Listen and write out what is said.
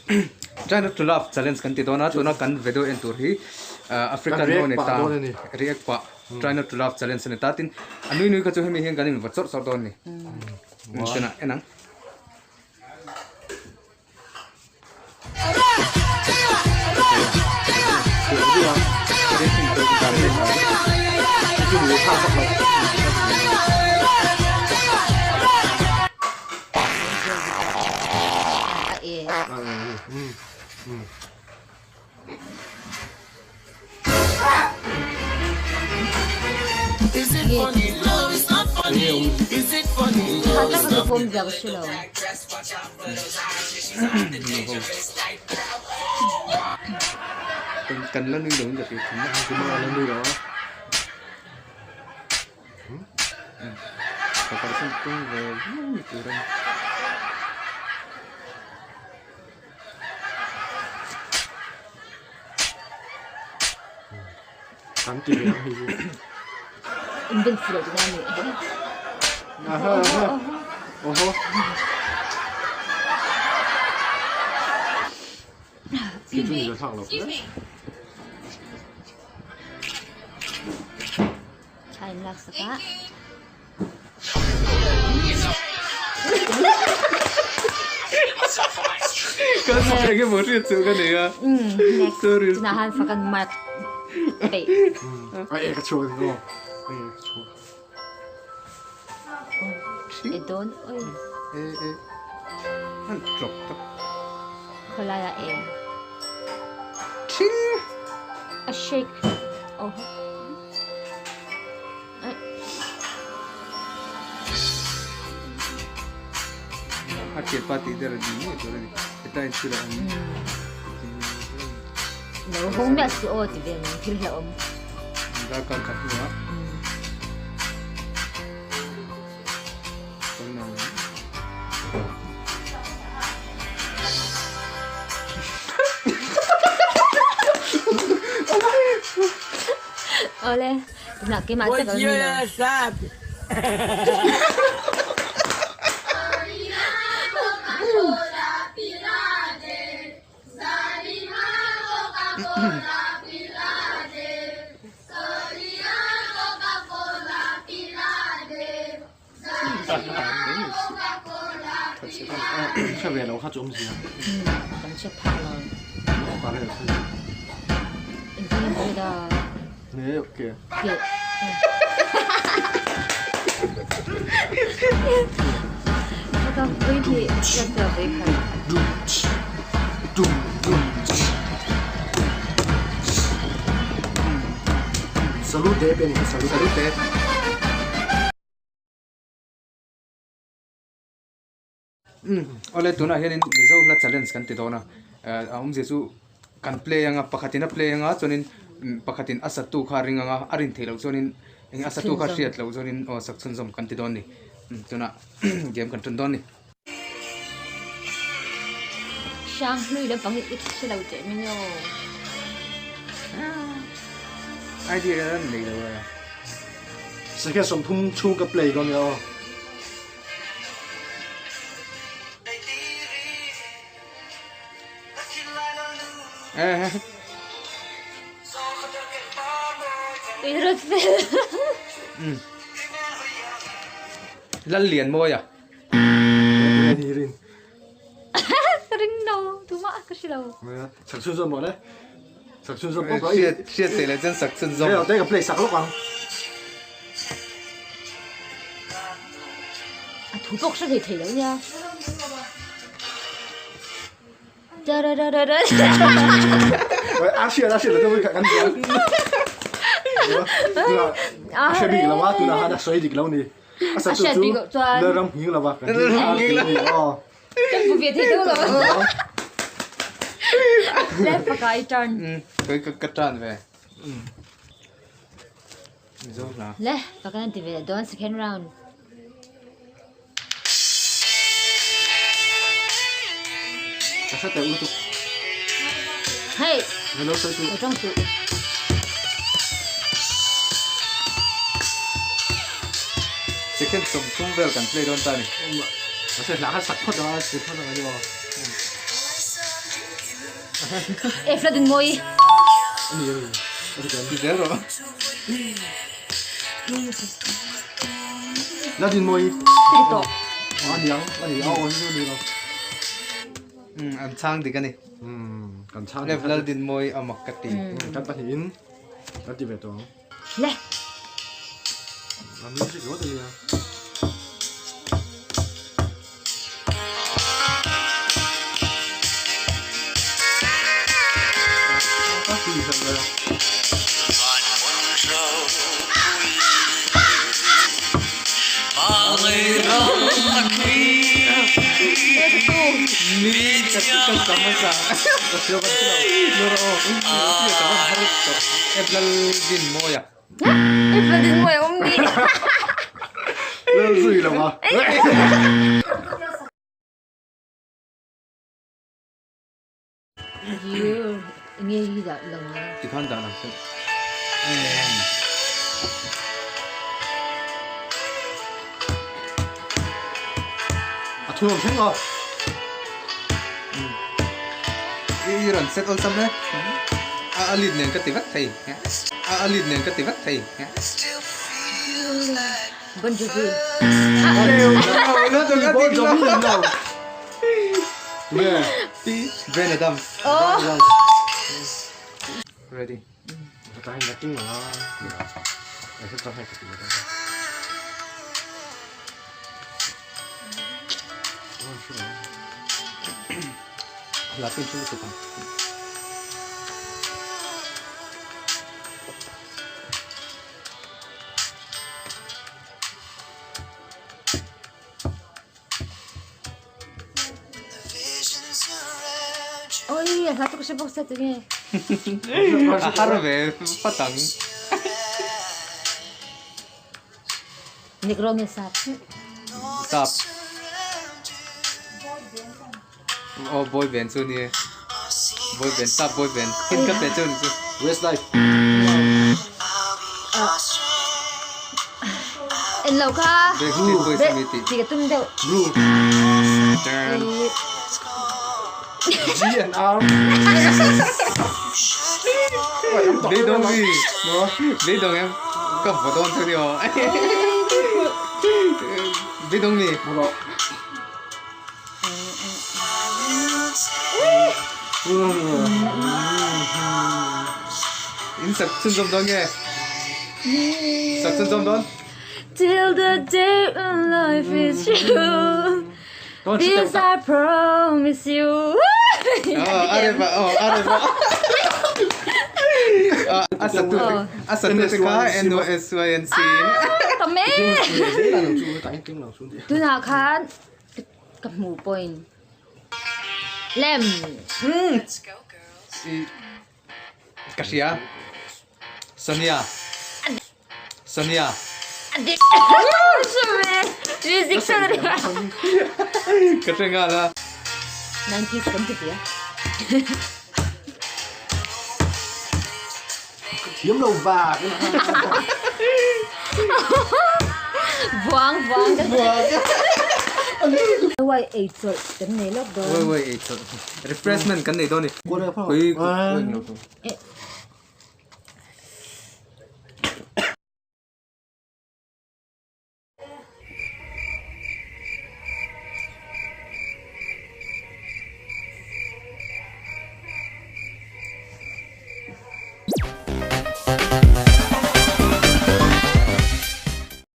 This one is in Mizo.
Try not to laugh challenge kan ti dawn a, tuna kan video en tur hi African ho ni ta, react pah try not to laugh challenge a ni ta, tin a nui nui kha chu hemi hian kan invaw chawrh chawrh dawn a ni. Tunah en ang. Kan la nui lo in ka hria thin a. La nui lo a. Ka kalsan tum ve viau ni tur a ni. Kan ti ve ang hei chu. In ben fuh loh tihna a ni. Aha aha. Oho. Khi chu ni thlak lo. Tha in lak sak a. Kan eng emaw hriat chu ka nei a. Next. Sorry. Tunah han fakan mark peih. A e ka chhuak ni aw. A e ka chhuak. E dawn oi. E e. Han tlawk tak. Khawlai ah e. Thing. A shake. Oh. A thianpa tih der a ni ngei tur a ni. Heta in thil a awm. Lo hawng miah suh aw ti ve ang thil hlauhawm. Darkar khat hnuah. Awle, tunah keimah chiah ka lo ni lo. Hre ve lo kha chu awmzia. Kan hre phak lo. Engtin nge mawi da? Nge okay. Ke. Ka vui hi la tua vui khat. Dum dum. Salute pe ni salute. Salute. Awle tunah hianin Mizo hla challenge kan ti dawn a, a awmzia chu kan play anga pakhatin a play anga chuanin pakhatin a satu kha a ring anga a rin theih loh chuanin eng a satu kha hriat loh chuanin aw sak chhunzawm kan ti dawn a ni tunah game kan ṭan dawn a ni. Hrang hlui lampang hi i hre lo teh min aw. Idea ka nei lo a. Second 30 chhung ka play dawn nia aw. Lallianmawia. Ring lo, tumah ka hre lo. Sak chhunzawm mawle. Sak chhunzawm pawp Hriat hriat theih leh chuan sak chhunzawm. Hei ka play sak lawk ang. A thu pawh ka hre thei thei lo nia. Darararara. A hriat a hriat lo chu kan hria. A hre bik lo a tunah khan a sawi dik lo ni. A satu chu Lalram nghing lova kan tih a ni aw. Kan bu ve thei deuh lo. Left paka i turn. Koi ka turn ve. Mizo hla. Le paka nan ti ve dawn second round. Ka hre teuh lutuk. Hey. Hello sawi suh. Lo tawng suh. Second 30 vel kan play dawn ta ni. Mahse hla kha sak phawt ang a, sak phawt ang a ni aw. E fla din mawi. Ani ani. Ani kan. Ti zel rawh. La din mawi. Ti tawh. Ani ang ani a aw hi chu ni lo. Um an chhang dik ani. Um kan chhang dik. Lal din mawi a mak ka ti. Kan pahnihin kan ti ve tawh ang. Le. An music ringawt ania. Tikhan dah lang se. A thu ang thleng a. I rawn set awlsam e. A lead nen ka ti vek thei. A lead nen ka ti vek thei. Bon Jovi. Bon Jovi ni lo. Tunge? Bryan Adams. Ready. Hla pin chu lutuk ang. Oi, a hla chu ka hre bawk sia tinge. A har ve fat ang. Negro nge sap. Sap. Aw boy band chu ni e. Boy band sap boy band hint ka pe cheu ni chu. Westlife. En lo kha. Backstreet Boys ami tih. Ti ka tum deuh. Blue. G and R. Beidawng mi. Beidawng em. Ka vaw dawn chu ni aw. Beidawng mi. In sak chhunzawm dawn nge? Sak chhunzawm dawn? Till the day when life is true This I promise you A rep a aw a rep a A satu a satu te kha N O S Y N C Tam e Tunah khan Ka hmu point. Lem. Ka hria. Sonia. Sonia. Music sa Ka hre nghal a. 90s kan ti tia. Thiam lo vak. Vuang vuang. Wai ei chawlh kan nei lawk dawn. Wai wai ei chawlh. Refreshment kan nei dawn ni. Koi koi lo tu.